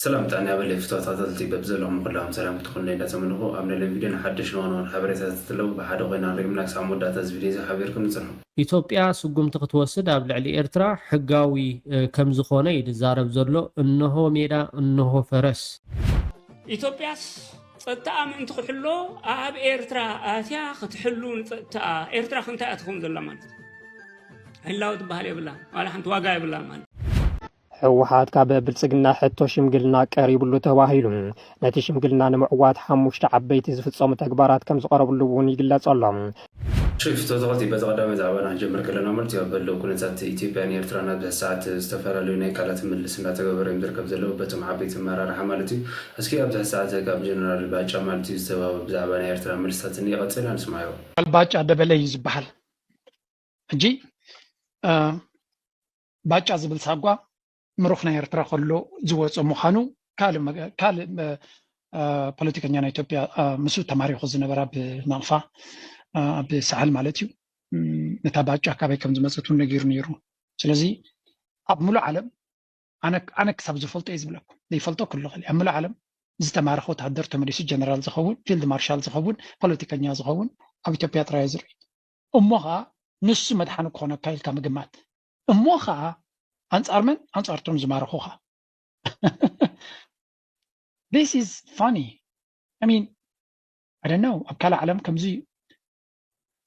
ሰላም ጥዕና ያበለይ ፍትዋ ተኸታተልቲ በብዘለኹም ኩላኹም ሰላም ክትኾኑ እንዳተመነኹ ኣብ ነለን ቪድዮ ንሓደሽ ንዋንዋን ሓበሬታታት ዘለዉ ብሓደ ኮይና ንሪኦም ክሳብ መወዳእታ እዚ ቪድዮ እዚ ሓቢርኩም ንፅንሑ። ኢትዮጵያ ስጉምቲ ክትወስድ ኣብ ልዕሊ ኤርትራ ሕጋዊ ከምዝኾነ እዩ ዝዛረብ ዘሎ። እንሆ ሜዳ እንሆ ፈረስ። ኢትዮጵያስ ጸጥታኣ ምእንቲ ክሕሎ ኣብ ኤርትራ ኣትያ ክትሕሉ ንጸጥታኣ ኤርትራ ክንታይ እያ ትኸውን ዘላ ማለት እዩ? ህላወ ትበሃል የብላን፣ ዋላ ሓንቲ ዋጋ የብላን ማለት እዩ። ህወሓት ካብ ብልጽግና ሕቶ ሽምግልና ቀሪብሉ ተባሂሉ። ነቲ ሽምግልና ንምዕዋት ሓሙሽተ ዓበይቲ ዝፍጸሙ ተግባራት ከም ዝቐረብሉ እውን ይግለጽ ኣሎ። ሽፍቶ ተኸልቲ በዚ ቀዳማይ ዛዕባና ክንጀምር ከለና ማለት እዩ ኣብ ህልው ኩነታት ኢትዮጵያን ኤርትራን ኣብዚ ሰዓት ዝተፈላለዩ ናይ ቃላት ምልልስ እንዳተገበረ እዮም ዝርከብ ዘለዉ በቶም ዓበይቲ ኣመራርሓ ማለት እዩ። እስኪ ኣብዚ ሰዓት ካብ ጀነራል ባጫ ማለት እዩ ዝተዋህበ ብዛዕባ ናይ ኤርትራ መልስታት እኒኦ ቀፂልና ንስማዮ። ባጫ ደበለ እዩ ዝበሃል። ሕጂ ባጫ ዝብል ሳጓ ምሩኽ ናይ ኤርትራ ከሎ ዝወፀ ምዃኑ ካልእ ካልእ ፖለቲከኛ ናይ ኢትዮጵያ ምስኡ ተማሪኹ ዝነበረ ኣብ ናቕፋ ኣብ ሳሕል ማለት እዩ። ነታ ባጫ ካበይ ከም ዝመፀት እውን ነጊሩ ነይሩ። ስለዚ ኣብ ሙሉእ ዓለም ኣነ ክሳብ ዝፈልጦ እየ ዝብለኩም፣ ዘይፈልጦ ክሉ ኽእል ኣብ ሙሉእ ዓለም ዝተማረኸ ወታሃደር ተመሊሱ ጀነራል ዝኸውን ፊልድ ማርሻል ዝኸውን ፖለቲከኛ ዝኸውን ኣብ ኢትዮጵያ ጥራይ ዝርኢ። እሞ ኸዓ ንሱ መድሓኒ ክኾነካ ኢልካ ምግማት። እሞ ኸዓ ኣንጻር መን? ኣንጻርቶም ዝማረኹኻ። This is funny. I mean, I don't know. ኣብ ካልእ ዓለም ከምዚ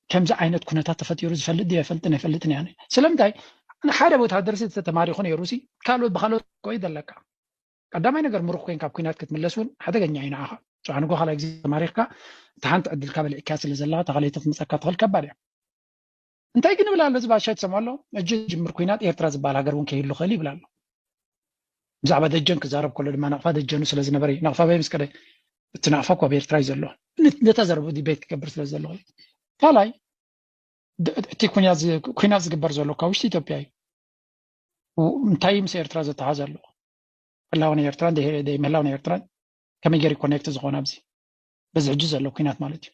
ከምዚ ዓይነት ኩነታት ተፈጢሩ ዝፈልጥ ድየ? ኣይፈልጥን፣ ኣይፈልጥን እየ ኣነ። ስለምንታይ? ሓደ ወታሃደር ሲ ተተማሪኹ ነይሩ ሲ ካልኦት ብኻልኦት ኮ እዩ ዘለካ። ቀዳማይ ነገር ምሩኽ ኮይንካ ኣብ ኲናት ክትምለስ እውን ሓደገኛ እዩ ንዓኻ። ጽባሕ ንግሆ ካልኣይ ግዜ ተማሪኽካ እታ ሓንቲ ዕድልካ በሊዕካ ስለ ዘለኻ እታ ካልኣይቲ ክትመጸካ ትኽእል ከባድ እያ። እንታይ ግን ይብል ኣሎ እዚ ባሻይ ትሰምዖ ኣሎ? ሕጂ ዝጅምር ኲናት ኤርትራ ዝበሃል ሃገር እውን ከይህሉ ይኽእል ይብል ኣሎ። ብዛዕባ ደጀን ክዛረብ ከሎ ድማ ናቕፋ ደጀኑ ስለ ዝነበረ እዩ። ናቕፋ በይ ምስ ከደ እቲ ናቕፋ እኮ ኣብ ኤርትራ እዩ ዘሎ። ነታ ዘረቡ ዲቤት ክገብር ስለ ዘለኹ እዩ። ካልኣይ እቲ ኩናት ዝግበር ዘሎ ካብ ውሽጢ ኢትዮጵያ እዩ። እንታይ ምስ ኤርትራ ዘተሓዝ ኣለዎ? ህላወ ናይ ኤርትራን ዘይምህላው ናይ ኤርትራን ከመይ ገይሩ ኮኔክት ዝኾነ ኣብዚ በዚ ሕጂ ዘሎ ኩናት ማለት እዩ።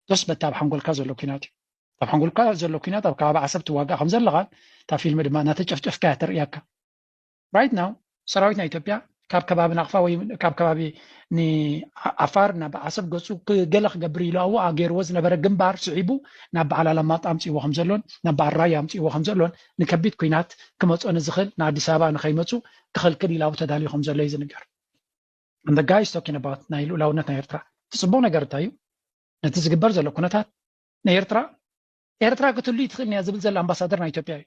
ዶስ በቲ ኣብ ሓንጎልካ ዘሎ ኩናት እዩ። ኣብ ሓንጎልካ ዘሎ ኩናት ኣብ ከባቢ ዓሰብ ትዋጋእ ከም ዘለኻ እታ ፊልም ድማ እናተጨፍጨፍካ እያ ተርእያካ። Right now ሰራዊት ናይ ኢትዮጵያ ካብ ከባቢ ናቕፋ ወይ ካብ ከባቢ ንዓፋር ናብ ዓሰብ ገፁ ገለ ክገብር ኢሉ ኣብኡ ገይርዎ ዝነበረ ግንባር ስዒቡ ናብ በዓል ኣላማጣ ኣምፅእዎ ከም ዘሎን ናብ በዓል ራያ ኣምፅእዎ ከም ዘሎን ንከቢድ ኩናት ክመፅኦ ንዝኽእል ንኣዲስ ኣበባ ንኸይመፁ ክኽልክል ኢሉ ኣብኡ ተዳልዩ ከም ዘሎ እዩ ዝንገር። And the guy is talking about ናይ ልኡላውነት ናይ ኤርትራ። እቲ ፅቡቕ ነገር እንታይ እዩ? ነቲ ዝግበር ዘሎ ኩነታት ንኤርትራ ኤርትራ ክትህሉ ትኽእል እያ ዝብል ዘሎ ኣምባሳደር ናይ ኢትዮጵያ እዩ።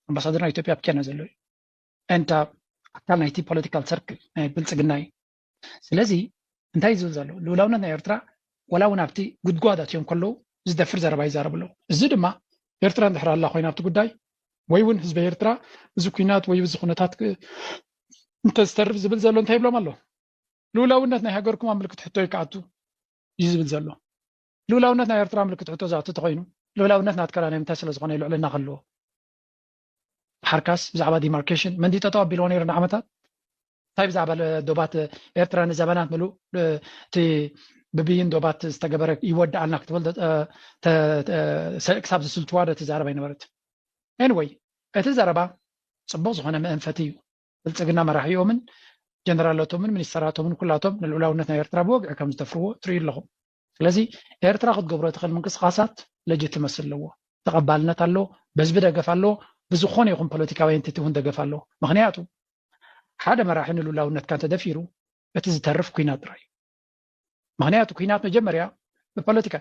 ኣምባሳደር ናይ ኢትዮጵያ ኣብ ኬንያ ዘሎ እዩ። እንታ ኣካል ናይቲ ፖለቲካል ሰርክል ናይ ብልፅግና እዩ። ስለዚ እንታይ ዝብል ዘሎ ልኡላውነት ናይ ኤርትራ ዋላ እውን ኣብቲ ጉድጓድ ኣትዮም ከለዉ ዝደፍር ዘረባ ይዛረቡ ኣለዉ። እዚ ድማ ኤርትራ እንድሕር ኣላ ኮይና ኣብቲ ጉዳይ ወይ እውን ህዝቢ ኤርትራ እዚ ኩናት ወይ እዚ ኩነታት እንተዝተርፍ ዝብል ዘሎ እንታይ ይብሎም ኣሎ? ልኡላውነት ናይ ሃገርኩም ኣብ ምልክት ሕቶ እዩ ክኣቱ እዩ ዝብል ዘሎ። ልኡላውነት ናይ ኤርትራ ምልክት ሕቶ ዝኣቱ ተኾይኑ ልኡላውነት ናትካ ናይ ምንታይ ስለ ዝኾነ ልዕልና ከለዎ ሓርካስ ብዛዕባ ዲማርኬሽን መንዲ ጠጠው ኣቢልዎ ነይሩ ንዓመታት እንታይ ብዛዕባ ዶባት ኤርትራ ንዘበናት ምሉእ እቲ ብብይን ዶባት ዝተገበረ ይወድኣልና ክትብል ክሳብ ዝስልትዋ ዶ ትዛረብ ኣይነበረት። Anyway እቲ ዘረባ ፅቡቕ ዝኾነ መእንፈቲ እዩ። ብልፅግና መራሒኦምን ጀነራላቶምን ሚኒስተራቶምን ኩላቶም ንልዑላውነት ናይ ኤርትራ ብወግዒ ከም ዝደፍርዎ ትርእዩ ኣለኹም። ስለዚ ኤርትራ ክትገብሮ ትኽእል ምንቅስቃሳት ለጅትመሲ ኣለዎ፣ ተቐባልነት ኣለዎ፣ በህዝቢ ደገፍ ኣለዎ፣ ብዝኾነ ይኹን ፖለቲካዊ ኤንቲቲ እውን ደገፍ ኣለዎ። ምኽንያቱ ሓደ መራሒ ንልዑላውነትካ እንተደፊሩ እቲ ዝተርፍ ኲናት ጥራይ እዩ። ምኽንያቱ ኲናት መጀመርያ ብፖለቲካ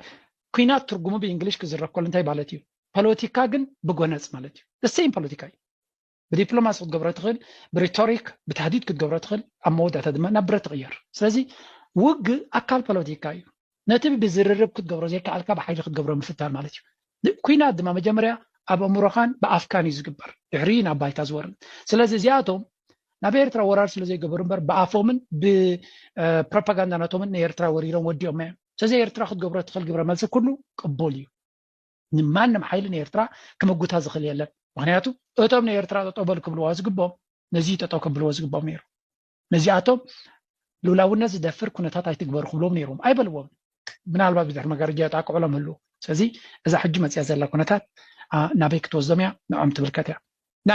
ኲናት ትርጉሙ ብእንግሊሽ ክዝረብ ከሎ እንታይ ማለት እዩ? ፖለቲካ ግን ብጎነፅ ማለት እዩ። The same ፖለቲካ እዩ። ብዲፕሎማሲ ክትገብሮ ትኽእል፣ ብሪቶሪክ ብታህዲድ ክትገብሮ ትኽእል፣ ኣብ መወዳእታ ድማ ናብ ብረት ትቕየር። ስለዚ ውግእ ኣካል ፖለቲካ እዩ። ነቲ ብዝርርብ ክትገብሮ ዘይከኣልካ ብሓይሊ ክትገብሮ ምፍታን ማለት እዩ። ኲናት ድማ መጀመርያ ኣብ ኣእምሮኻን ብኣፍካን እዩ ዝግበር፣ ድሕሪ ናብ ባይታ ዝወርድ። ስለዚ እዚኣቶም ናብ ኤርትራ ወራር ስለ ዘይገበሩ እምበር ብኣፎምን ብፕሮፓጋንዳ ናቶምን ንኤርትራ ወሪሮም ወዲኦም እዮም። ስለዚ ኤርትራ ክትገብሮ ትኽእል ግብረ መልሲ ኩሉ ቅቡል እዩ። ንማንም ሓይሊ ንኤርትራ ክምጉታ ዝኽእል የለን። ምክንያቱ እቶም ንኤርትራ ጠጠው በሉ ክብልዋ ዝግብኦም ነዚ ጠጠው ክብልዎ ዝግብኦም ነይሩ። ነዚኣቶም ልኡላውነት ዝደፍር ኩነታት ኣይትግበሩ ክብልዎም ነይሮም ኣይበልዎም። ምናልባት ብድሕሪ መጋረጃ የጣቅዑሎም ህልው። ስለዚ እዛ ሕጂ መፅያ ዘላ ኩነታት ናበይ ክትወስዶም እያ ንዕኦም ትምልከት እያ። ና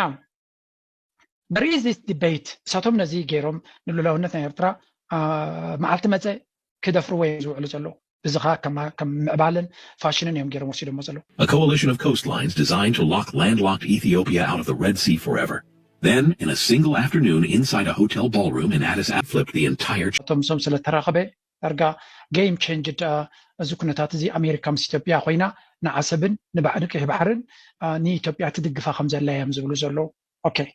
there is this debate እሳቶም ነዚ ገይሮም ንሉላውነት ናይ ኤርትራ መዓልቲ መፀ ክደፍርዎ እዮም ዝውዕሉ ዘለዉ። እዚ ከዓ ከም ምዕባልን ፋሽንን እዮም ገይሮም ወሲዶሞ ዘለዉ። A coalition of coastlines designed to lock landlocked Ethiopia out of the Red Sea forever. Then, in a single afternoon inside a hotel ballroom in Addis Ababa, flipped the entire እቶም ሶም ስለተራኸበ ዳርጋ game changed እዚ ኩነታት እዚ። ኣሜሪካ ምስ ኢትዮጵያ ኮይና ንዓሰብን ንባሕሪ ቀይሕ ባሕርን ንኢትዮጵያ ትድግፋ ከም ዘላ እዮም ዝብሉ ዘለዉ። Okay,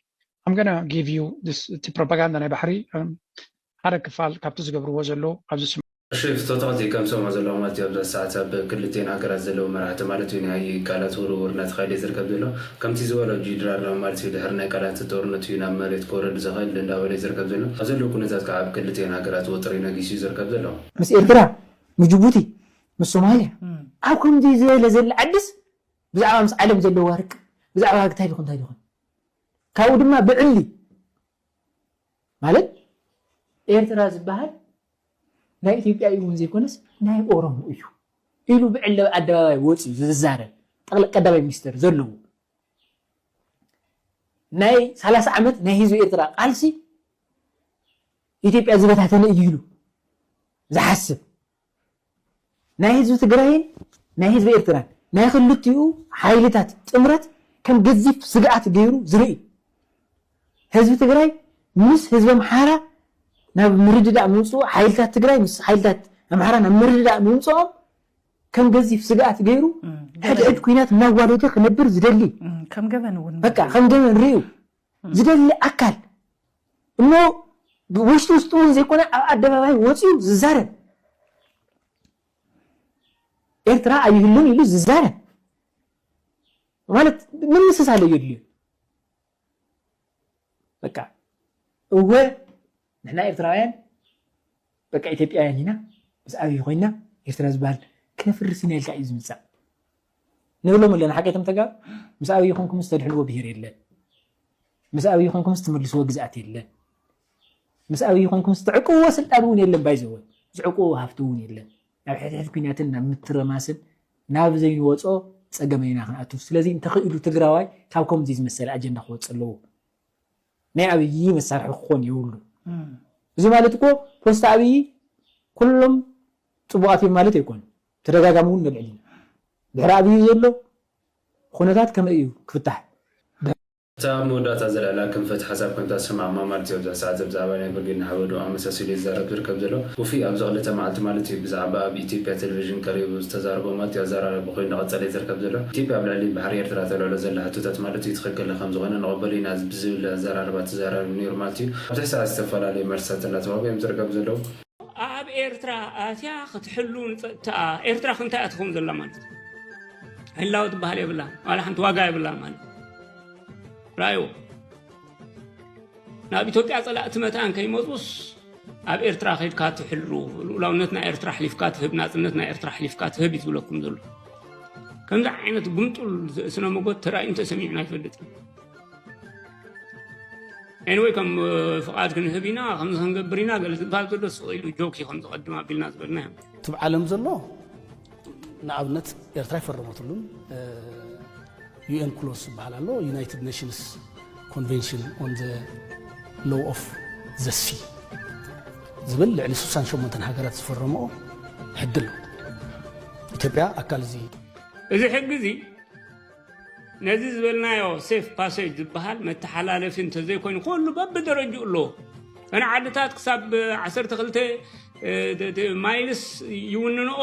I'm gonna give you this እቲ ፕሮፓጋንዳ ናይ ባሕሪ ሓደ ክፋል ካብቲ ዝገብርዎ ዘለዉ ኣብዚ እሺ ፍቶታውቲ ከም ሰምዖ ዘለኹ ማለት እዩ ኣብዛ ሰዓት ኣብ ክልቲኤን ሃገራት ዘለዉ መራሕቲ ማለት እዩ ናይ ቃላት ውርውር እናተኻየደ እዩ ዝርከብ ዘሎ። ከምቲ ዝበሎ ጂድራር ድማ ማለት እዩ ድሕሪ ናይ ቃላት ጦርነት እዩ ናብ መሬት ክወርድ ዝኽእል እንዳበለ እዩ ዝርከብ ዘሎ። ኣብ ዘለዉ ኩነታት ከዓ ኣብ ክልቲኤን ሃገራት ወጥሪ ነጊሱ እዩ ዝርከብ ዘሎ። ምስ ኤርትራ፣ ምስ ጅቡቲ፣ ምስ ሶማልያ ኣብ ከምዚ ዝበለ ዘለ ዓድስ ብዛዕባ ምስ ዓለም ዘለዋ ርቅ ብዛዕባ እንታይ ዲኹም እንታይ ዲኹም ካብኡ ድማ ብዕሊ ማለት ኤርትራ ዝበሃል ናይ ኢትዮጵያ እዩ እውን ዘይኮነስ ናይ ኦሮሞ እዩ ኢሉ ብዕሊ ኣብ ኣደባባይ ወፂኡ ዝዛረብ ጠቕላ ቀዳማይ ሚኒስተር ዘለዎ ናይ ሰላሳ ዓመት ናይ ህዝቢ ኤርትራ ቃልሲ ኢትዮጵያ ዝበታተነ እዩ ኢሉ ዝሓስብ ናይ ህዝቢ ትግራይን ናይ ህዝቢ ኤርትራን ናይ ክልቲኡ ሓይልታት ጥምረት ከም ገዚፍ ስግኣት ገይሩ ዝርኢ ህዝቢ ትግራይ ምስ ህዝቢ ኣምሓራ ናብ ምርድዳእ ምምፅኡ ሓይልታት ትግራይ ምስ ሓይልታት ኣምሓራ ናብ ምርድዳእ ምምፅኦም ከም ገዚፍ ስግኣት ገይሩ ሕድሕድ ኩናት እናዋደደ ክነብር ዝደሊ ከም ገበን እውን በቃ ከም ገበን ርእዩ ዝደሊ ኣካል እሞ ውሽጢ ውስጡ እውን ዘይኮነ ኣብ ኣደባባይ ወፂኡ ዝዛረብ ኤርትራ ኣይህሉን ኢሉ ዝዛረብ ማለት ምምስሳል የድልዮ በቃ እወ ንሕና ኤርትራውያን በቃ ኢትዮጵያውያን ኢና ምስ ኣብይ ኮይና ኤርትራ ዝበሃል ክነፍርስ ኢና ኢልካ እዩ ዝምፃእ ንብሎም ኣለና ሓቀይቶም ተጋሩ ምስ ኣብይ ይኹንኩም ዝተድሕንዎ ብሄር የለን ምስ ኣብይ ይኹንኩም ዝተመልስዎ ግዝኣት የለን ምስ ኣብይ ይኹንኩም ዝተዕቅብዎ ስልጣን እውን የለን ባይዘወ ዝዕቅብዎ ሃፍቲ እውን የለን ናብ ሕድሕድ ኩናትን ናብ ምትረማስን ናብ ዘይንወፆ ፀገመ ኢና ክንኣቱ ስለዚ እንተኽእሉ ትግራዋይ ካብ ከምዚ ዝመሰለ ኣጀንዳ ክወፅ ኣለዎ ናይ ኣብይ መሳርሒ ክኾን የብሉ እዚ ማለት እኮ ፖስት ኣብይ ኩሎም ፅቡቃት እዮም ማለት ኣይኮኑ ተደጋጋሚ እውን ነልዕል ኢና ድሕሪ ኣብይ ዘሎ ኩነታት ከመይ እዩ ክፍታሕ እታ ኣብ መወዳእታ ዘልዐላ ክንፈት ሓሳብ ከም እተሰማምዓ ማለት እዩ ኣብዛ ሰዓት ብዛዕባ ናይ ብርጌድ ንሓመዱ ኣመሳሲሉ ይዛረብ ዝርከብ ዘሎ ውፉይ ኣብዚ ክልተ መዓልቲ ማለት እዩ ብዛዕባ ኣብ ኢትዮጵያ ቴሌቪዥን ቀሪቡ ዝተዛረቦ ማለት እዩ ኣዘራራቢ ኮይኑ እንዳቐጸለ እዩ ዝርከብ ዘሎ ኢትዮጵያ ኣብ ልዕሊ ባሕሪ ኤርትራ ተልዕሎ ዘላ ሕቶታት ማለት እዩ ትኽክል ከም ዝኾነ ንቐበሎ ኢና ብዝብል ኣዘራርባ ተዛራሪቡ ነይሩ ማለት እዩ ኣብዚ ሰዓት ዝተፈላለዩ መልስታት እናተዋህቡ እዮም ዝርከቡ ዘለዉ ኣብ ኤርትራ ኣትያ ክትሕሉ ንፀጥታኣ ኤርትራ ክንታይ እያ ትኸውን ዘላ ማለት እዩ ህላወ ትበሃል የብላ ዋላ ሓንቲ ዋጋ የብላ ማለት ራእይዎ ናብ ኢትዮጵያ ፀላእቲ መታን ከይመፁስ ኣብ ኤርትራ ከይድካ ትሕሉ ልኡላውነት ናይ ኤርትራ ሕሊፍካ ትህብ ናፅነት ናይ ኤርትራ ሕሊፍካ ትህብ እዩ ዝብለኩም ዘሎ ከምዚ ዓይነት ጉምጡል ስነ መጎት ተራእዩን ተሰሚዑን ኣይፈልጥን Anyway ከም ፍቓድ ክንህብ ኢና ከምዚ ክንገብር ኢና ገለ ዝበሃል ዘሎ ስቕ ኢሉ ጆክ እዩ ከም ዝቐድም ኣቢልና ዝበልናዮ እቲ ዓለም ዘሎ ንኣብነት ኤርትራ ኣይፈረመትሉን ዩኤን ክሎዝ ዝበሃል ኣሎ United Nations Convention on the Law of the Sea ዝብል ልዕሊ ስሳን ሸሞንተን ሃገራት ዝፈረምኦ ሕጊ ኣሎ ኢትዮጵያ ኣካል እዚ እዚ ሕጊ እዚ ነዚ ዝበልናዮ safe passage ዝበሃል መተሓላለፊ እንተዘይኮይኑ ኩሉ በብደረጅኡ ኣለዎ እተን ዓድታት ክሳብ ዓሰርተ ክልተ miles ይውንንኦ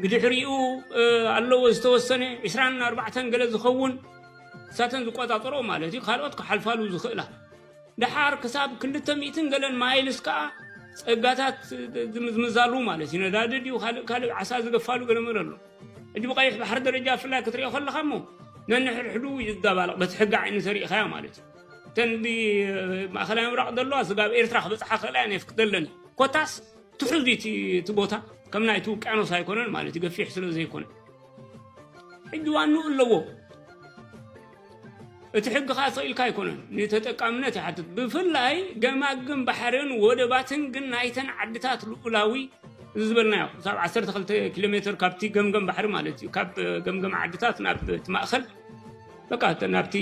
ብድሕሪኡ ኣለዎ ዝተወሰነ ዕስራን ኣርባዕተን ገለ ዝኸውን እሳተን ዝቆፃፀርኦ ማለት እዩ ካልኦት ክሓልፋሉ ዝኽእላ ደሓር ክሳብ ክልተ ሚእትን ገለን miles ከዓ ፀጋታት ዝምዝምዛሉ ማለት እዩ ነዳዲ ድዩ ካልእ ካልእ ዓሳ ዝገፋሉ ገለ መለ ኣሎ ሕጂ ብቀይሕ ባሕሪ ደረጃ ብፍላይ ክትሪኦ ከለኻ እሞ ነንሕድሕዱ ይዳባለቕ በቲ ሕጊ ዓይኒ ተሪእኻዮ ማለት እዩ እተን ብማእኸላይ ምብራቕ ዘለዋ ስጋብ ኤርትራ ክበፅሓ ክእላ እየን የፍቅደለን እዩ ኮታስ ትሑዝ እዩ እቲ ቦታ ከም ናይቲ ውቅያኖስ ኣይኮነን ማለት እዩ ገፊሕ ስለ ዘይኮነ ሕጂ ዋንኡ ኣለዎ እቲ ሕጊ ከዓ ስቕ ኢልካ ኣይኮነን ንተጠቃምነት ይሓትት ብፍላይ ገማግም ባሕርን ወደባትን ግን ናይተን ዓድታት ልኡላዊ እዚ ዝበልናዮ ክሳብ ዓሰርተ ክልተ ኪሎ ሜትር ካብቲ ገምገም ባሕሪ ማለት እዩ ካብ ገምገም ዓድታት ናብ እቲ ማእኸል በቃ ናብቲ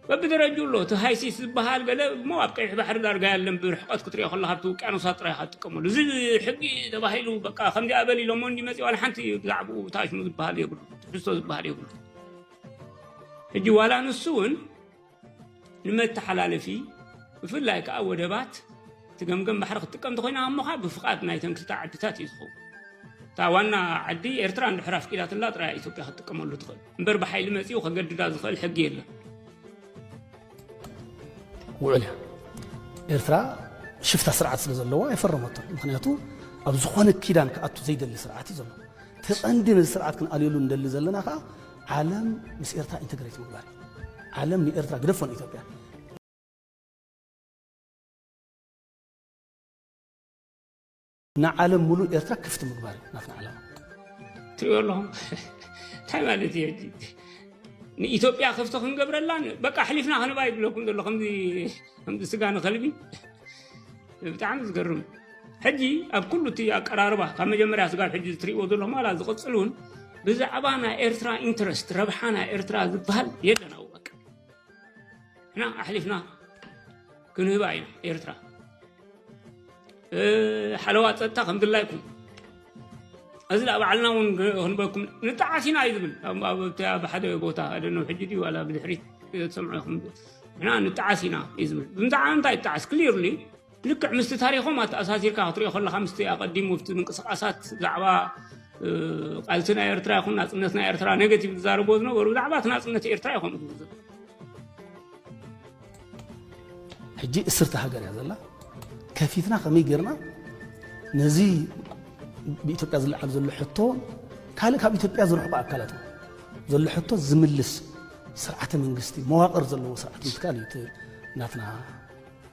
በብደረጅኡ ኣሎ። እቲ ሃይሲስ ዝበሃል ገለ እሞ ኣብ ቀይሕ ባሕሪ ዳርጋ የለን፣ ብርሕቀት ክትሪኦ ከለካ ኣብቲ ውቅያኖሳት ጥራይ ኢኻ ትጥቀመሉ። እዚ ሕጊ ተባሂሉ በቃ ከምዚኣ በል ኢሎሞ እንዲ መፂ ዋላ ሓንቲ ብዛዕባኡ ታሽሙ ዝበሃል የብሉ፣ ትሕዝቶ ዝበሃል የብሉ። ሕጂ ዋላ ንሱ እውን ንመተሓላለፊ ብፍላይ ከዓ ወደባት እቲ ገምገም ባሕሪ ክትጥቀም እንተኮይና እሞ ከዓ ብፍቃድ ናይተን ክልተ ዓድታት እዩ ዝኸውን። እታ ዋና ዓዲ ኤርትራ እንድሕር ኣፍቂዳትላ ጥራይ ኢትዮጵያ ክትጥቀመሉ ትኽእል እምበር ብሓይሊ መፂኡ ከገድዳ ዝኽእል ሕጊ የለን። ውዕል እያ። ኤርትራ ሽፍታ ስርዓት ስለ ዘለዋ ኣይፈረመቶን። ምክንያቱ ኣብ ዝኾነ ኪዳን ክኣቱ ዘይደሊ ስርዓት እዩ ዘሎ። ተቐንዲ ነዚ ስርዓት ክንኣልየሉ እንደሊ ዘለና ከዓ ዓለም ምስ ኤርትራ ኢንተግሬት ምግባር እዩ። ዓለም ንኤርትራ ግደፎ ንኢትዮጵያ ንዓለም ሙሉእ ኤርትራ ክፍቲ ምግባር እዩ ናትና ዓላማ። ትሪኦ ኣለኹም እንታይ ማለት እዩ ሕጂ? ንኢትዮጵያ ክፍቲ ክንገብረላን በቃ ኣሕሊፍና ክንባ ይብለኩም ዘሎ ከምዚ ከምዚ ስጋ ንኸልቢ። ብጣዕሚ ዝገርም። ሕጂ ኣብ ኩሉ እቲ ኣቀራርባ ካብ መጀመርያ ስጋብ ሕጂ እትሪእዎ ዘለኹም ዋላ ዝቕፅል እውን ብዛዕባ ናይ ኤርትራ ኢንትረስት ረብሓ ናይ ኤርትራ ዝበሃል የለን ኣብኡ በቃ። ንሕና ኣሕሊፍና ክንህባ ኢና ኤርትራ። ሓለዋ ፀጥታ ከም ድላይኩም እዚ ዳ ባዕልና እውን ክንበኩም ንጣዓስ ኢና እዩ ዝብል ኣብ ሓደ ቦታ ደነው ሕጂ ድዩ ዋላ ብድሕሪት ትሰምዑ ኢኹም። ንሕና ንጣዓስ ኢና እዩ ዝብል ብምዛዕባ እንታይ ይጣዓስ ክሊርሊ ልክዕ ምስቲ ታሪኾም ኣተኣሳሲርካ ክትሪኦ ከለካ ምስቲ ኣቐዲሙ ኣብቲ ምንቅስቃሳት ዛዕባ ቃልሲ ናይ ኤርትራ ይኹን ናፅነት ናይ ኤርትራ ኔጋቲቭ ዝዛረብዎ ዝነበሩ ብዛዕባ እቲ ናፅነት ኤርትራ ይኾኑ ዝብል ዘሎ። ሕጂ እስርቲ ሃገር እያ ዘላ። ከፊትና ከመይ ጌርና ነዚ ብኢትዮጵያ ዝለዓል ዘሎ ሕቶ ካልእ ካብ ኢትዮጵያ ዝርሕቁ ኣካላት እውን ዘሎ ሕቶ ዝምልስ ስርዓተ መንግስቲ መዋቅር ዘለዎ ስርዓት ምትካል እዩ እቲ ናትና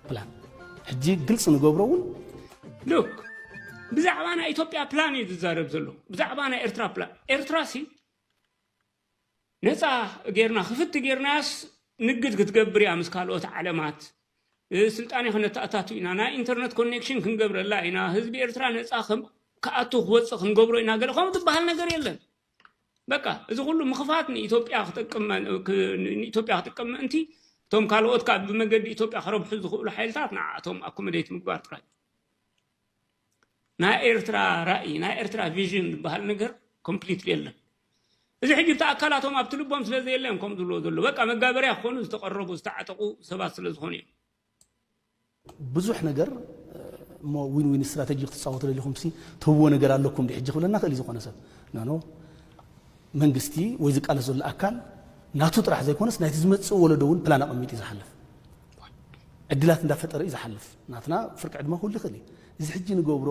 ፕላን። ሕጂ ግልፂ ንገብሮ እውን ሉክ ብዛዕባ ናይ ኢትዮጵያ ፕላን እዩ ዝዛረብ ዘሎ ብዛዕባ ናይ ኤርትራ ፕላን ኤርትራ ሲ ነፃ ጌርና ክፍት ጌርናስ ንግድ ክትገብር እያ ምስ ካልኦት ዓለማት ስልጣኔ ከነተኣታቱ ኢና ናይ ኢንተርነት ኮኔክሽን ክንገብረላ ኢና ህዝቢ ኤርትራ ነፃ ክኣቱ ክወፅእ ክንገብሮ ኢና ገለ ከምኡ ዝበሃል ነገር የለን በቃ እዚ ኩሉ ምኽፋት ንኢትዮጵያ ክጠቅም ንኢትዮጵያ ክጠቅም ምእንቲ እቶም ካልኦት ካብ ብመገዲ ኢትዮጵያ ክረብሑ ዝኽእሉ ሓይልታት ንዓኣቶም ኣኮመዴት ምግባር ጥራይ ናይ ኤርትራ ራእይ ናይ ኤርትራ ቪዥን ዝበሃል ነገር ኮምፕሊትሊ የለን እዚ ሕጂ ብቲ ኣካላቶም ኣብቲ ልቦም ስለ ዘየለ እዮም ከምኡ ዝብልዎ ዘሎ በቃ መጋበርያ ክኾኑ ዝተቐረቡ ዝተዓጠቑ ሰባት ስለ ዝኾኑ እዮም ብዙሕ ነገር እሞ ዊን ዊን ስትራተጂ ክትፃወቱ ደሊኹም ሲ ተውዎ ነገር ኣለኩም ዲ ሕጂ ክብለና ክእል እዩ ዝኾነ ሰብ ናኖ መንግስቲ ወይ ዝቃለስ ዘሎ ኣካል ናቱ ጥራሕ ዘይኮነስ ናይቲ ዝመፅእ ወለዶ እውን ፕላን ኣቐሚጡ እዩ ዝሓልፍ ዕድላት እንዳፈጠረ እዩ ዝሓልፍ ናትና ፍርቂ ዕድመ ክህሉ ይኽእል እዩ እዚ ሕጂ ንገብሮ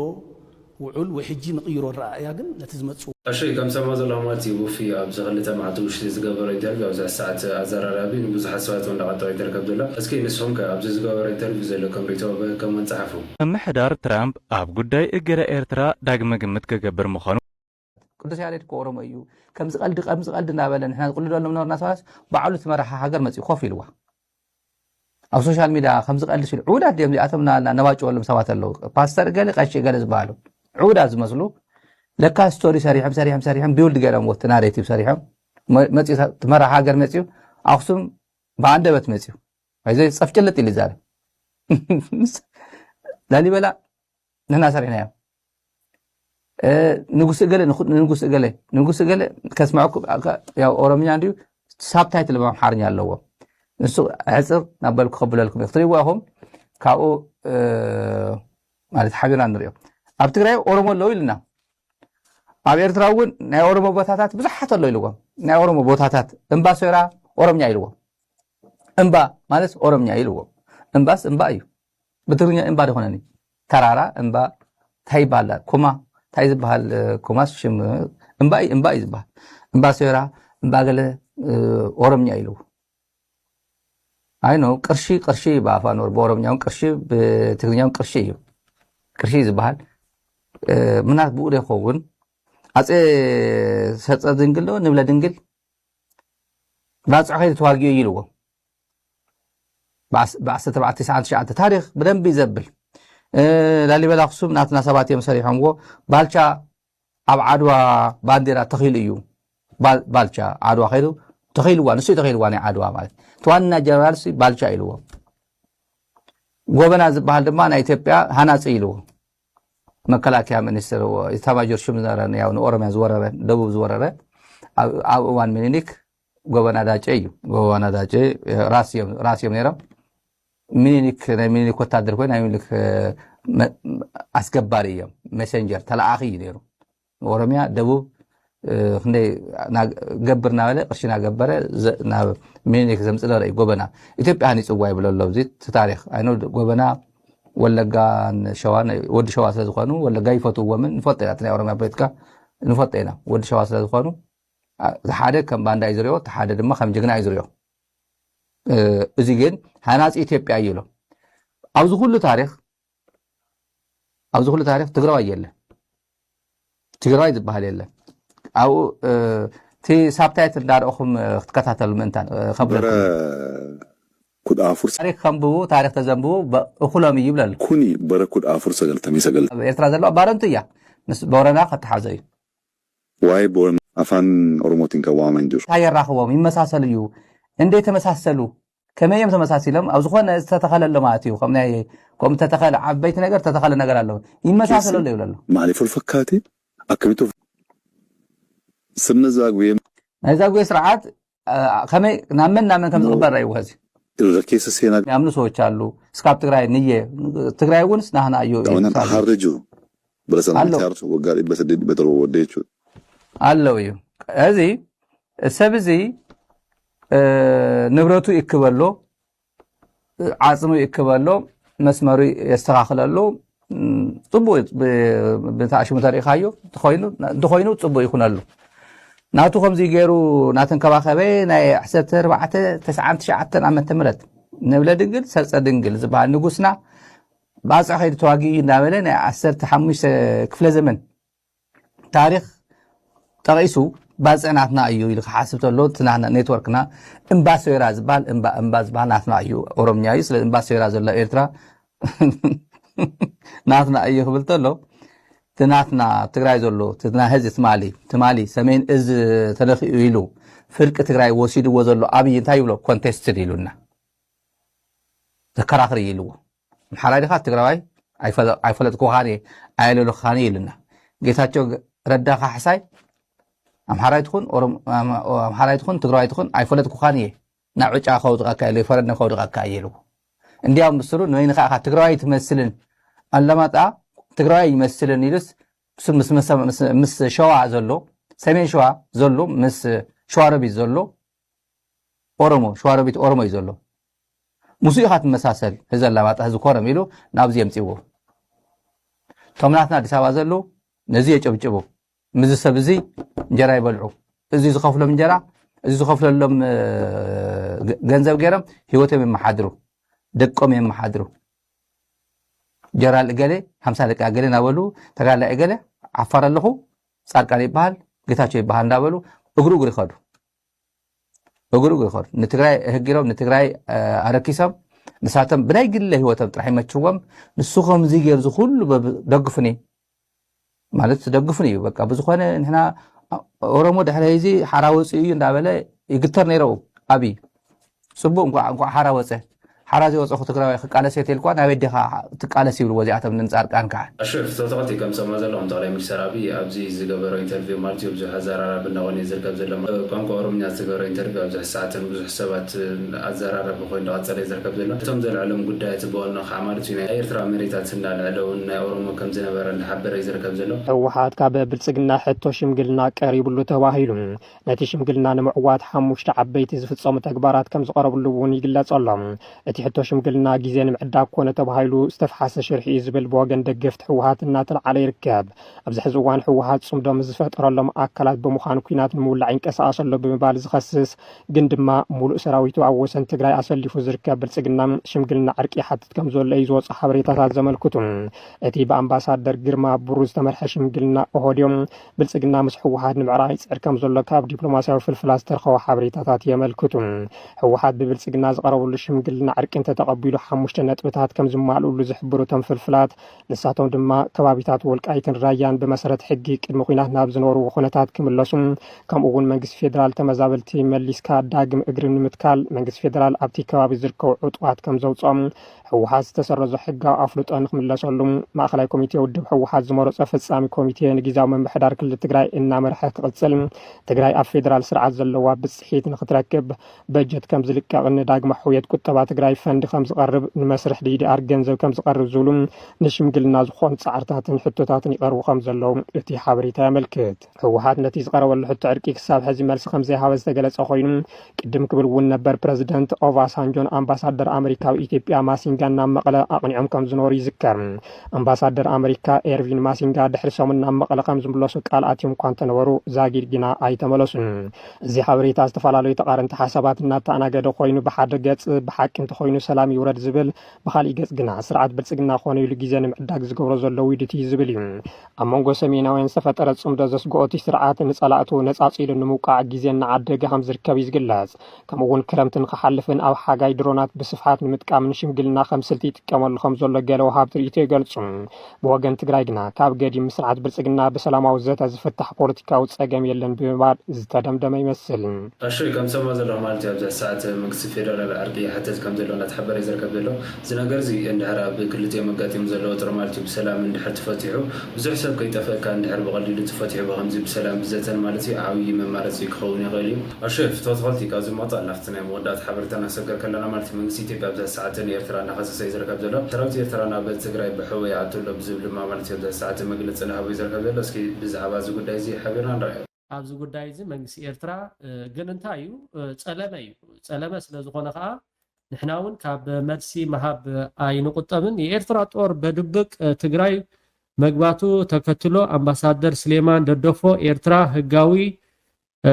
ውዑል ወይ ሕጂ ንቕይሮ ኣረኣእያ ግን ነቲ ዝመፅእ እሺ ከም ሰማ ዘሎ ማለት እዩ ቡፊ ኣብዚ ክልተ መዓልቲ ውሽጢ ዝገበሮ ኢንተርቪው ኣብዚ ሰዓት ኣዘራራቢ ንብዙሓት ሰባት እውን እንዳቐጠወ ይርከብ ዘሎ እስኪ ንስኹም ከ ኣብዚ ዝገበሮ ኢንተርቪው ዘለኩም ሪቶ ከመን ፀሓፉ ምምሕዳር ትራምፕ ኣብ ጉዳይ እገዳ ኤርትራ ዳግመ ግምት ክገብር ምዃኑ ቅዱስ ያሬድ እኮ ኦሮሞ እዩ ከምዚ ቀልዲ ከምዚ ቀልዲ እናበለ ንሕና ንቅልደሎም ነበርና ሰባስ ባዕሉ እቲ መራሒ ሃገር መፂኡ ኮፍ ኢልዋ ኣብ ሶሻል ሚድያ ከምዚ ቀልዲ ሲሉ ዕውዳት ድዮም እዚኣቶም እናበልና ነባጭወሎም ሰባት ኣለዉ ፓስተር እገለ ቀሺ እገለ ዝበሃሉ ዕውዳት ዝመስሉ ለካ ስቶሪ ሰሪሖም ሰሪሖም ሰሪሖም ቢውልድ ገይሮም ወቲ ናሬቲቭ ሰሪሖም መፂኡ እቲ መራሒ ሃገር መፂኡ ኣክሱም ብኣንደበት መፂኡ ይዘ ፀፍጭልጥ ኢሉ ይዛረብ ላሊበላ ንሕና ሰሪሕናዮ ንጉስ እገለ ንጉስ እገለ ንጉስ እገለ ከስምዐኩም ኦሮምኛ እንዲዩ ሳብታይትል ብኣምሓርኛ ኣለዎ ንሱ ሕፅር ናበልኩ ከብለልኩም ክትሪእዎ ኢኹም ካብኡ ማለት ሓቢርና ንሪኦ ኣብ ትግራይ ኦሮሞ ኣለዉ ኢልና ኣብ ኤርትራ እውን ናይ ኦሮሞ ቦታታት ብዙሓት ኣሎ ኢልዎም ናይ ኦሮሞ ቦታታት እምባ ሶራ ኦሮምኛ ኢልዎም እምባ ማለት ኦሮምኛ ኢልዎም እምባስ እምባ እዩ ብትግርኛ እምባ ደኾነኒ ተራራ እምባ እንታይ ይበሃል ኩማ እንታይ ዝበሃል ኩማስ ሽም እምባ እዩ እምባ እዩ ዝበሃል እምባ ሶራ እምባ ገለ ኦሮምኛ ኢልዎ ኣይ ኖ ቅርሺ ቅርሺ ብኣፋን ወር ብኦሮምኛውን ቅርሺ ብትግርኛውን ቅርሺ እዩ ቅርሺ ዝበሃል ምናት ብኡ ይኸውን ኣፀ ሰርፀ ድንግል ዶ ንብለ ድንግል ባፅዖ ከይዱ ተዋጊኡ እዩ ኢልዎ ብ1999 ታሪክ ብደንቢ ዘብል ላሊበላ ኣክሱም ናትና ሰባት እዮም ሰሪሖምዎ ባልቻ ኣብ ዓድዋ ባንዴራ ተኺሉ እዩ ባልቻ ዓድዋ ከይዱ ተኸኢልዋ፣ ንሱ እዩ ተኸኢልዋ ናይ ዓድዋ ማለት። እቲ ዋና ጀነራል ሲ ባልቻ ኢልዎ። ጎበና ዝበሃል ድማ ናይ ኢትዮጵያ ሃናጺ ኢልዎ። መከላከያ ሚኒስትር፣ ኢታማጆር ሹም ዝነበረ፣ ያው ንኦሮሚያ ዝወረረ፣ ደቡብ ዝወረረ፣ ኣብ፣ ኣብ እዋን ሚኒሊክ ጎበና ዳጨ እዩ። ጎበና ዳጨ፣ እ፣ ራስ እዮም፣ ራስ እዮም ነይሮም። ሚኒሊክ፣ ናይ ሚኒሊክ ወታደር ኮይኑ፣ ናይ ሚኒሊክ፣ እ፣ መ-፣ ኣስገባሪ እዮም። ሜሴንጀር፣ ተለኣኺ እዩ ነይሩ። ኦሮሚያ፣ ደቡብ፣ እ፣ ክንደይ ና-፣ ገብር እናበለ፣ ቅርሺ እናገበረ፣ ዘ-፣ ናብ ሚኒሊክ ዘምጽእ ነበረ እዩ ጎበና። ኢትዮጵያ ሃኒጽዋ ይብሎ ኣሎ ኣብዚ፣ እቲ ታሪኽ። ኣይኖ ጎበና ወለጋን ሸዋን፣ ወዲ ሸዋ ስለ ዝኾኑ፣ ወለጋ ይፈትውዎምን፣ ንፈልጦ ኢና፣ እቲ ናይ ኦሮሚያ ፖለቲካ ንፈልጦ ኢና። ወዲ ሸዋ ስለ ዝኾኑ፣ አ-፣ እቲ ሓደ ከም ባንዳ እዩ ዝሪኦ፣ እቲ ሓደ ድማ ከም ጅግና እዩ ዝሪኦ። እ፣ እዚ ግን ሃናጺ ኢትዮጵያ እዩ ኢሎ። ኣብዚ ኩሉ ታሪኽ፣ ኣብዚ ኩሉ ታሪኽ ትግራዋይ የለን። ትግራዋይ ዝበሃል የለን። ኣብኡ፣ እ፣ እቲ ሳብታይት እንዳረእኹም፣ እ፣ ክትከታተሉ ምእንታን፣ እ፣ ከብለኩም። በረ ኩድ ኣፉር ሰ- ታሪኽ ከንብቡ፣ ታሪኽ ተዘንብቡ፣ በ-፣ እኹሎም እዩ ይብለሉ። ኩኒ በረ ኩድ ኣፉር ሰገልተሚ ሰገል። ኣብ ኤርትራ ዘለዋ ባረንቱ እያ። ምስ ቦረና ከተሓዞ እዩ። ዋይ ቦረና ኣፋን ኦሮሞቲን ከዋማ እንጅሩ። እንታይ የራኽቦም? ይመሳሰሉ እዩ። እንዴት ተመሳሰሉ? ከመይ እዮም ተመሳሲሎም? ኣብ ዝኾነ ዝተተኸለ ኣሎ ማለት እዩ። ከም ናይ፣ ከም ዝተተኸለ ዓበይቲ ነገር፣ ዝተተኸለ ነገር ኣሎ። ይመሳሰሉ ኣሎ ይብሉ ኣሎ። ማሊ ፉል ፈካቲ ኣከሚቱ ስርነ ዛጉዌ ናይ ዛጉዌ ስርዓት፣ አ፣ ከመይ፣ ናብ መን፣ ናብ መን ከም ዝቕበር ረእይዎ ሕዚ። ረኬሰ ሴና ያምኑ ሰዎች አሉ። እስካብ ትግራይ ንየ፣ ትግራይ እውን ስናህና እዩ እዩ ታውና ሳሉ። ሓርጁ በለሰና ኣሎ። ሚታር ወጋሪ በሰደድ በተሮ ወደቹ። ኣለዉ እዩ። እዚ ሰብ እዚ፣ እ፣ ንብረቱ ይክበሎ፣ ዓጽሙ ይክበሎ፣ መስመሩ የስተኻኽለሉ። እም፣ ጽቡቕ እዩ። ብ-፣ ብታ ሽሙ ተሪእኻዮ፣ እንተኾይኑ፣ እንተኾይኑ ጽቡቕ ይኹነሉ። ናቱ ከምዚ ገይሩ ናተንከባኸበ ናይ ዓሰርተ ኣርባዕተ፣ ተስዓን ትሽዓተን ዓመተ ምህረት ንብለ ድንግል፣ ሰርጸ ድንግል ዝበሃል ንጉስና ባጽዕ ከይዱ ተዋጊኡ እናበለ ናይ ዓሰርተ ሓሙሽተ ክፍለ ዘመን ታሪኽ ጠቒሱ፣ ባጽዕ ናትና እዩ ኢሉ ክሓስብ ተሎ፣ እቲ ናትና ኔትወርክና እምባ ሶይራ ዝበሃል፣ እምባ፣ እምባ ዝበሃል ናትና እዩ፣ ኦሮምኛ እዩ። ስለ እምባ ሶይራ ዘሎ ኤርትራ ናትና እዩ ክብል ተሎ፣ እቲ ናትና ትግራይ ዘሎ፣ እቲ ናይ ህዝቢ ትማሊ፣ ትማሊ ሰሜን እዝ ተለኺኡ ኢሉ ፍርቂ ትግራይ ወሲድዎ ዘሎ ኣብይ እንታይ ይብሎ? ኮንቴስትድ ኢሉና። ተከራኽር ኢልዎ። ኣምሓራይ ዲኻ ትግራዋይ? ኣይፈለ-፣ ኣይፈለጥኩኻን እየ፣ ኣየለለኹኻን እየ ኢሉና። ጌታቸው ረዳ ካሕሳይ ኣምሓራይ ትኹን ኦሮም-፣ ኣም-፣ ኣምሓራይ ትኹን ትግራዋይ ትኹን ኣይፈለጥኩኻን እየ፣ ናብ ዕጫ ከውድቐካ እየ፣ ፈረንደ ከውድቐካ እየ ኢልዎ። እንዲያውም ብስሩ ንበይንኻ ኢኻ ትግራዋይ ትመስልን፣ ኣላማጣ ትግራዋይ ይመስልን ኢሉስ ምስ፣ ምስ፣ ምስ፣ ምስ ሸዋ ዘሎ፣ ሰሜን ሸዋ ዘሎ፣ ምስ ሸዋሮቢት ዘሎ ኦሮሞ፣ ሸዋሮቢት ኦሮሞ እዩ ዘሎ። ምስኡ ኢኻ ትመሳሰል፣ ህዚ ኣላማጣ፣ ህዚ ኮረም ኢሉ ናብዚ የምጽእዎ። እቶም ናትና ኣዲስ ኣበባ ዘለዉ ነዚ የጨብጭቡ። ምስዚ ሰብ እዚ እንጀራ ይበልዑ። እዚ ዝኸፍሎም እንጀራ፣ እዚ ዝኸፍለሎም፣ እ፣ ገ-፣ ገንዘብ ገይሮም ህይወቶም የመሓድሩ፣ ደቆም የመሓድሩ። ጀነራል እገሌ፣ ሓምሳ ደቂ እገሌ እናበሉ፣ ተጋዳላይ እገሌ፣ ዓፋር ኣለኹ፣ ጻድቃን ይበሃል፣ ጌታቸው ይበሃል እናበሉ እግሩ እግሩ ይኸዱ። እግሩ እግሩ ይኸዱ። ንትግራይ ህጊሮም፣ ንትግራይ፣ እ፣ ኣረኪሶም፣ ንሳቶም ብናይ ግለ ህይወቶም ጥራሕ ይመችዎም። ንሱ ከምዚ ገይሩ፣ እዚ ኩሉ በብ-፣ ደግፉኒ ማለት፣ ደግፉኒ እዩ። በቃ፣ ብዝኾነ ንሕና ኦሮሞ ድሕሪ እዚ ሓራ ወፂኡ እዩ እንዳበለ ይግተር ነይረ ኣብይ። ጽቡቕ፣ እንኳዕ፣ እንኳዕ ሓራ ወፀ። ሓራ ዘይወፀኹ ትግራዋይ ክቃለስ እየ ተልኳ፣ ናበይ ዲኻ ትቃለስ ይብልዎ እዚኣቶም ንጻድቃን ከዓ። ኣሽር ፍትወተቐቲ ከም ሰማ ዘለኹም፣ ጠቕላይ ሚኒስትር ኣብይ ኣብዚ ዝገበሮ ኢንተርቪው ማለት እዩ፣ ብዙሕ ኣዘራራቢ እናኾነ እዩ ዝርከብ ዘሎ። ቋንቋ ኦሮምኛ ዝተገበረ ኢንተርቪው ኣብ ብዙሕ ሰዓትን ብዙሕ ሰባት ኣዘራራቢ ኮይኑ እንዳቐጸለ እዩ ዝርከብ ዘሎ። እቶም ዘልዕሎም ጉዳያት ብዋና ከዓ ማለት እዩ ናይ ኤርትራ መሬታት እንዳልዕለ እውን ናይ ኦሮሞ ከም ዝነበረ እንዳሓበረ እዩ ዝርከብ ዘሎ። ህወሓት ካብ ብልጽግና ሕቶ ሽምግልና ቀሪቡሉ ተባሂሉ። ነቲ ሽምግልና ንምዕዋት ሓሙሽተ ዓበይቲ ዝፍጸሙ ተግባራት ከም ዝቐረብሉ እውን ይግለጽ ኣሎ። እቲ ሕቶ ሽምግልና ግዜ ንምዕዳግ ኮነ ተባሂሉ ዝተፍሓሰ ሽርሒ እዩ ዝብል ብወገን ደገፍቲ ህወሓት እናተለዓለ ይርከብ። ኣብዚ ሕዚ እዋን ህወሓት ጽምዶ ምስ ዝፈጠረሎም ኣካላት ብምዃን ኲናት ንምውላዕ ይንቀሳቐስ ኣሎ ብምባል ዝኸስስ ግን ድማ ሙሉእ ሰራዊቱ ኣብ ወሰን ትግራይ ኣሰሊፉ ዝርከብ ብልጽግና ሽምግልና ዕርቂ ይሓትት ከም ዘሎ እዩ ዝወፁ ሓበሬታታት ዘመልክቱ። እቲ ብኣምባሳደር ግርማ ብሩ ዝተመርሐ ሽምግልና ኦህዴድ ብልጽግና ምስ ህወሓት ንምዕራቕ ይጽዕር ከም ዘሎ ካብ ዲፕሎማስያዊ ፍልፍላት ዝተረኸቡ ሓበሬታታት የመልክቱ። ህወሓት ብብልጽግና ዝቐረበሉ ሽምግልና ዕርቂ እንተተቐቢሉ ሓሙሽተ ነጥብታት ከም ዝማልኡሉ ዝሕብሩ እቶም ፍልፍላት፣ ንሳቶም ድማ ከባቢታት ወልቃይትን ራያን ብመሰረት ሕጊ ቅድሚ ኲናት ናብ ዝነበርዎ ኩነታት ክምለሱ፣ ከምኡ እውን መንግስቲ ፌደራል ተመዛበልቲ መሊስካ ዳግም እግሪ ንምትካል መንግስቲ ፌደራል ኣብቲ ከባቢ ዝርከቡ ዕጡቓት ከም ዘውፅኦም ህወሓት ዝተሰረዞ ሕጋዊ ኣፍልጦ ንክምለሰሉ ማእኸላይ ኮሚቴ ውድብ ህወሓት ዝመረፆ ፈፃሚ ኮሚቴ ንግዝያዊ ምምሕዳር ክልል ትግራይ እናመርሐ ክቕፅል፣ ትግራይ ኣብ ፌደራል ስርዓት ዘለዋ ብፅሒት ንክትረክብ በጀት ከም ዝልቀቕን ንዳግመ ሕውየት ቁጠባ ትግራይ ፈንድ ከም ዝቐርብ፣ ንመስርሕ ዲዲኣር ገንዘብ ከም ዝቐርብ ዝብሉ ንሽምግልና ዝኾኑ ፃዕርታትን ሕቶታትን ይቐርቡ ከም ዘለዉ እቲ ሓበሬታ የመልክት። ህወሓት ነቲ ዝቐረበሉ ሕቶ ዕርቂ ክሳብ ሕዚ መልሲ ከም ዘይሃበ ዝተገለጸ ኮይኑ፣ ቅድም ክብል እውን ነበር ፕረዚደንት ኦባሳንጆን ኣምባሳደር ኣመሪካ ኣብ ኢትዮጵያ ማሲንጋን ናብ መቐለ ኣቕኒዖም ከም ዝነበሩ ይዝከር። ኣምባሳደር ኣመሪካ ኤርቪን ማሲንጋ ድሕሪ ሰሙን ናብ መቐለ ከም ዝምለሱ ቃል ኣትዮም እኳ እንተነበሩ፣ ዛጊድ ግና ኣይተመለሱን። እዚ ሓበሬታ ዝተፈላለዩ ተቓረንቲ ሓሳባት እናተኣናገደ ኮይኑ፣ ብሓደ ገጽ ብሓቂ እንተኾይኑ ሰላም ይውረድ ዝብል፣ ብኻሊእ ገጽ ግና ስርዓት ብልጽግና ኮነ ኢሉ ግዜ ንምዕዳግ ዝገብሮ ዘሎ ውዲት እዩ ዝብል እዩ። ኣብ መንጎ ሰሜናውያን ዝተፈጠረ ጽምዶ ዘስግኦ እቲ ስርዓት ንጸላእቱ ነጻጺሉ ንምውቃዕ ግዜ እናዓደገ ከም ዝርከብ እዩ ዝግለጽ። ከምኡ እውን ክረምቲ ንኽሓልፍን ኣብ ሓጋይ ድሮናት ብስፍሓት ንምጥቃም ንሽምግልና ከም ስልቲ ይጥቀመሉ ከም ዘሎ ገለ ወሃብቲ ርእይቶ ይገልጹ። ብወገን ትግራይ ግና ካብ ገዲም ስርዓት ብልጽግና ብሰላማዊ ዘተ ዝፍታሕ ፖለቲካዊ ጸገም የለን ብምባል ዝተደምደመ ይመስል። ኣሹ ከም ሰማ ዘለኹ ማለት እዩ። ኣብዚ ሰዓት መንግስቲ ፌደራል ዕርቂ ይሓተት ከም ዘሎ እናተሓበረ እዩ ዝርከብ ዘሎ። እዚ ነገር እዚ እንድሕር ኣብ ክልቲኦም ኣጋጢሙ ዘሎ ወጥሪ ማለት እዩ ብሰላም እንድሕር ተፈቲሑ፣ ብዙሕ ሰብ ከይጠፈካ እንድሕር ብቐሊሉ ተፈቲሑ፣ ብኸምዚ ብሰላም ብዘተን ማለት እዩ ዓብዪ መማረፂ ክኸውን ይኽእል እዩ። ኣሹ ፍትወት ኾልቲ ካብዚ መውፃእ ናብቲ ናይ መወዳእታ ሓበሬታ እናሰገር ከለና ማለት እዩ መንግስቲ ኢትዮጵያ ኣብዚ ሰዓት ንኤርትራ እናኸሰሰ እዩ ዝርከብ ዘሎ። ሰራዊት ኤርትራ ናብ ትግራይ ብሕወ ይኣቱ ኣሎ ብዝብል ድማ ማለት እዩ ኣብዚ ሰዓት መግለፂ እናሃበ እዩ ዝርከብ ዘሎ። እስኪ ብዛዕባ እዚ ጉዳይ እዚ ሓቢርና ንረኣዮ። ኣብዚ ጉዳይ እዚ መንግስቲ ኤርትራ፣ እ፣ ግን እንታይ እዩ፣ እ፣ ጸለመ እዩ። ጸለመ ስለ ዝኾነ ከኣ ንሕና እውን ካብ መልሲ ምሃብ ኣይንቁጠብን። የኤርትራ ጦር በድብቅ፣ እ፣ ትግራይ መግባቱ ተከትሎ ኣምባሳደር ስሌማን ደደፎ ኤርትራ ህጋዊ፣ እ፣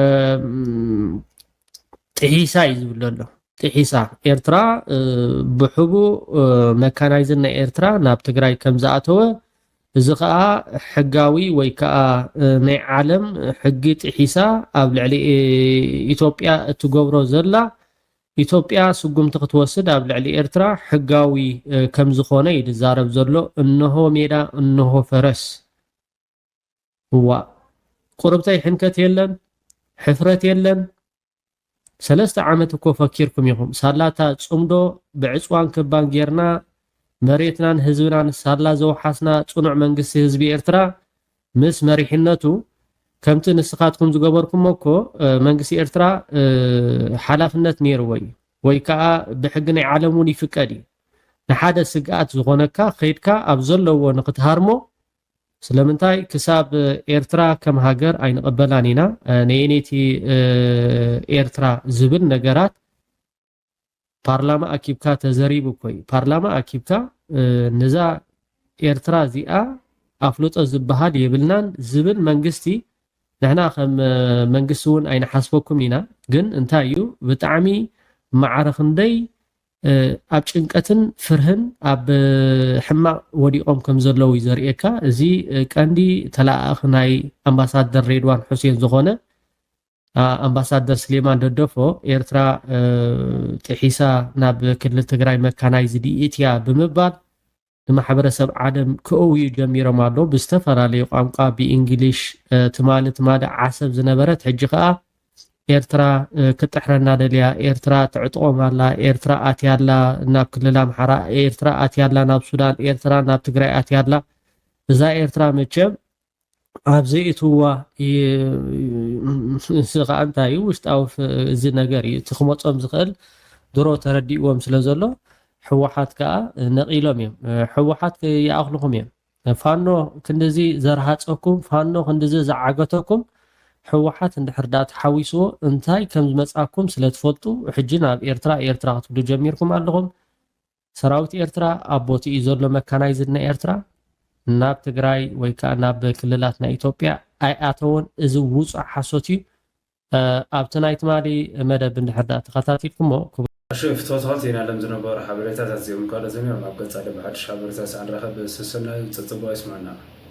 ጥሒሳ እዩ ዝብል ዘሎ። ጥሒሳ። ኤርትራ፣ እ፣ ብሕቡእ፣ እ፣ መካናይዝን ናይ ኤርትራ ናብ ትግራይ ከም ዝኣተወ፣ እዚ ከኣ ሕጋዊ ወይ ከኣ፣ እ፣ ናይ ዓለም ሕጊ ጥሒሳ ኣብ ልዕሊ፣ እ፣ ኢትዮጵያ እትገብሮ ዘላ፣ ኢትዮጵያ ስጉምቲ ክትወስድ ኣብ ልዕሊ ኤርትራ ሕጋዊ፣ እ፣ ከም ዝኾነ እዩ ዝዛረብ ዘሎ። እንሆ ሜዳ፣ እንሆ ፈረስ። እዋእ፣ ቁርብተይ ሕንከት የለን፣ ሕፍረት የለን። ሰለስተ ዓመት እኮ ፈኪርኩም ኢኹም። ሳላታ ጽምዶ ብዕጽዋን ክባን ጌርና መሬትናን ህዝብናን ሳላ ዘውሓስና ጽኑዕ መንግስቲ ህዝቢ ኤርትራ ምስ መሪሕነቱ ከምቲ ንስኻትኩም ዝገበርኩሞ እኮ፣ እ፣ መንግስቲ ኤርትራ፣ እ፣ ሓላፍነት ነይርዎ እዩ። ወይ ከኣ ብሕጊ ናይ ዓለም እውን ይፍቀድ እዩ። ንሓደ ስግኣት ዝኾነካ ከይድካ ኣብ ዘለዎ ንክትሃርሞ ስለምንታይ ክሳብ ኤርትራ ከም ሃገር ኣይንቕበላን ኢና። እ፣ ነየነይቲ፣ እ፣ ኤርትራ ዝብል ነገራት ፓርላማ ኣኪብካ ተዘሪቡ እኮ እዩ። ፓርላማ ኣኪብካ፣ እ፣ ነዛ ኤርትራ እዚኣ ኣፍልጦ ዝበሃል የብልናን ዝብል መንግስቲ ንሕና ከም፣ እ፣ መንግስቲ እውን ኣይንሓስበኩም ኢና። ግን እንታይ እዩ ብጣዕሚ ማዕረ ክንደይ እ፣ ኣብ ጭንቀትን ፍርህን ኣብ፣ እ፣ ሕማቕ ወዲቖም ከም ዘለዉ እዩ ዘርእየካ። እዚ፣ እ፣ ቀንዲ ተለኣኣኺ ናይ ኣምባሳደር ሬድዋን ሑሴን ዝኾነ፣ ኣ፣ ኣምባሳደር ስሌማን ደደፎ ኤርትራ፣ እ፣ ጥሒሳ ናብ ክልል ትግራይ መካናይዝድ ይእትያ ብምባል ንማሕበረሰብ ዓለም ክእውዩ ጀሚሮም ኣለዉ። ብዝተፈላለዩ ቋንቋ፣ ብኢንግሊሽ፣ እ፣ ትማሊ፣ ትማሊ ዓሰብ ዝነበረት፣ ሕጂ ከኣ ኤርትራ፣ እ፣ ክትጥሕረና ደልያ፣ ኤርትራ ትዕጥቖም ኣላ፣ ኤርትራ ኣትያ ኣላ ናብ ክልል ኣምሓራ፣ ኤርትራ ኣትያ ኣላ ናብ ሱዳን፣ ኤርትራ ናብ ትግራይ ኣትያ ኣላ። እዛ ኤርትራ መቸም ኣብ ዘይእትዋ ይ-፣ እዚ ኸኣ እንታይ እዩ? ውሽጣዊ ፍ-፣ እዚ ነገር እዩ። እቲ ክመጾም ዝኽእል ድሮ ተረዲእዎም ስለ ዘሎ፣ ህወሓት ከኣ ነቒሎም እዮም። ህወሓት ይኣኽልኹም እዮም። ፋኖ ክንድዚ ዘርሃጸኩም፣ ፋኖ ክንድዚ ዝዓገተኩም፣ ህወሓት እንድሕር ደኣ ተሓዊስዎ እንታይ ከም ዝመጻኩም ስለ ትፈልጡ፣ ሕጂ ናብ ኤርትራ፣ ኤርትራ ክትብሉ ጀሚርኩም ኣለኹም። ሰራዊት ኤርትራ ኣብ ቦትኡ እዩ ዘሎ፣ መካናይዝድ ናይ ኤርትራ ናብ ትግራይ ወይ ከኣ ናብ ክልላት ናይ ኢትዮጵያ ኣይኣተወን። እዚ ውጹእ ሓሶት እዩ። እ፣ ኣብቲ ናይ ትማሊ መደብ እንድሕር ደኣ ተኸታቲልኩሞ፣ ክቡር። እሺ፣ ፍትወት ኾልቲ ኢና ለም ዝነበሩ ሓበሬታታት እዚኦም ካልኦት እዮም። ኣብ ቀጻሊ ብሓድሽ ሓበሬታ ስኣን ረኸብ ሰሰናዩ ጸጽቦ ይስማና።